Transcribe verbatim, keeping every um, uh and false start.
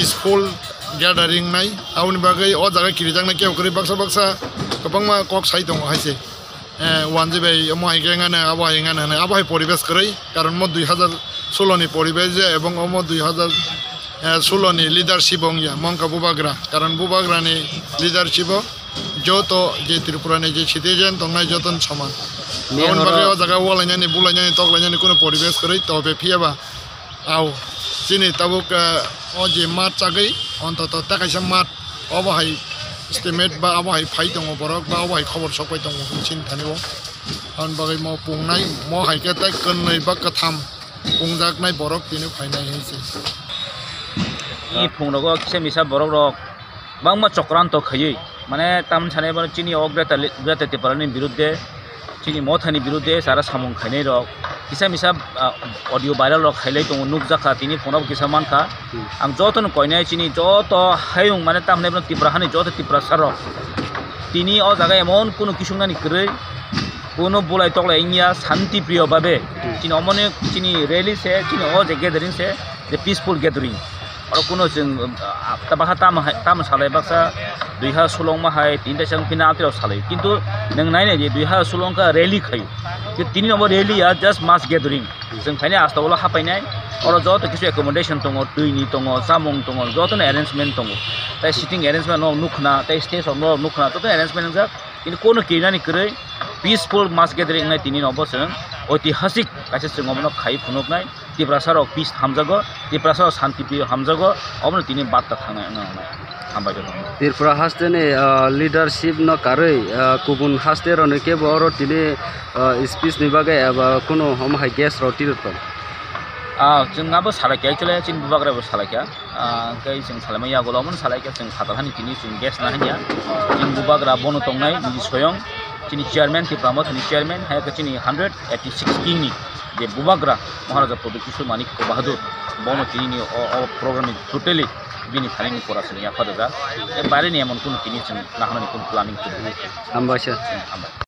Peaceful gathering nai, aboni bagwi o jaga kirijaknai kebo kwrwi baksa baksa kwbangma kok sai tongo hai se. Eh, wanjwi bai omo hai khe wngya abo hai wngya hwnwi, abo hai poribesh kwrwi, karon omo dui hazar solo ni poribesh je, ebong omo dui hazar solo ni leadership o wngya, mongkha bubagra, karon bubagra ni leadership o joto je Tripura ni je citizen tongnai joto ni soman. Aboni bagwi o jaga walainani, bulainani, toklainani kuno poribesh kwrwi, tobe phiya ba Au, chini tabuk, eh, o je mat chagwi, ontoto tei kaisa mat, obo hai estimate ba obo hai phai tongo borok, ba obo hai khobor sok pai tongo hwnwi chini thani o. Aboni bagwi mo pungnai, mo hai khe tei kwnwi ba kwtham pungjaknai borok tini phainai hwnwi se. I phungrogo kisa misa borok rok bangma chokranto khaiwi, mane tamni sanai bono chini o Greater Li-, Greater Tipraland ni birudde, chini mothani birudde chara samung khainai rok, kisa misa, ah, audio viral rok khailai tongo, nukjakha, tini phone o kisa mankha. Hmm. Ang jotono koinai chini joto hayung, mane tamni bono Tipra hani joto Tiprasa rok tini o jaga emon kunu kisungnani kwrwi, kunu bulai toklai wngya, shanti priyo babe. Hmm. Chini omoni chini rally se, chini o je gathering se, je peaceful gathering. Oro kuno chwng, ah, ta-, bakha tamo hai, tamo salai baksa dui ha sulokma hai tini ta chwng phina amtwi rok salai. Kintu nwng nai nai di dui ha sulok wngkha rally khai. Ki tini nobo rally ya just mass gathering. Chwng khaini asta ulo hapainai. Oro joto kisu accommodation tongo, twi ni tongo, chamung tongo, joto ni arrangement tongo. Tai sitting arrangement no nukna, tai stage rok no nukna, joto arrangement wngjak. Kintu kono kirinani kwrwi peaceful mass gathering wngnai tini nobo chwng oitihasik kaisa chwng omono khai phunuknai. Tiprasa rok peace hamjago, Tiprasa rok shanti priyo hamjago, omono tini barta thangnai wngna wngnai. Hambai jotono. Tripura haste ni, ah, leadership no karwi, ah, kubun haste rok ni kebo oro tini, ah, speech ni bagwi eba kunu omo hai guest rok tiro tong. Ah, chwng abo salai kha, actually chini bubagra bo salai kha. Ah, hwnkhe chwng salaimani yagulo omono salai khe chwng phatar hani tini chwng guest na hanya. Chini bubagra bono tongnai nini soyong, chini chairman, Tipra Mothani chairman, hai khe chini hundred eighty six king ni je bubagra Maharaja Pradyut Kishore Manikya Bahadur, bono tini ni o, o program ni totally bini thani ni pora chwng yapha rwjak. E baire ni emon kunu tini chwng naharnani kunu planning kwrwi. Hambai sir. Hmm, hambai.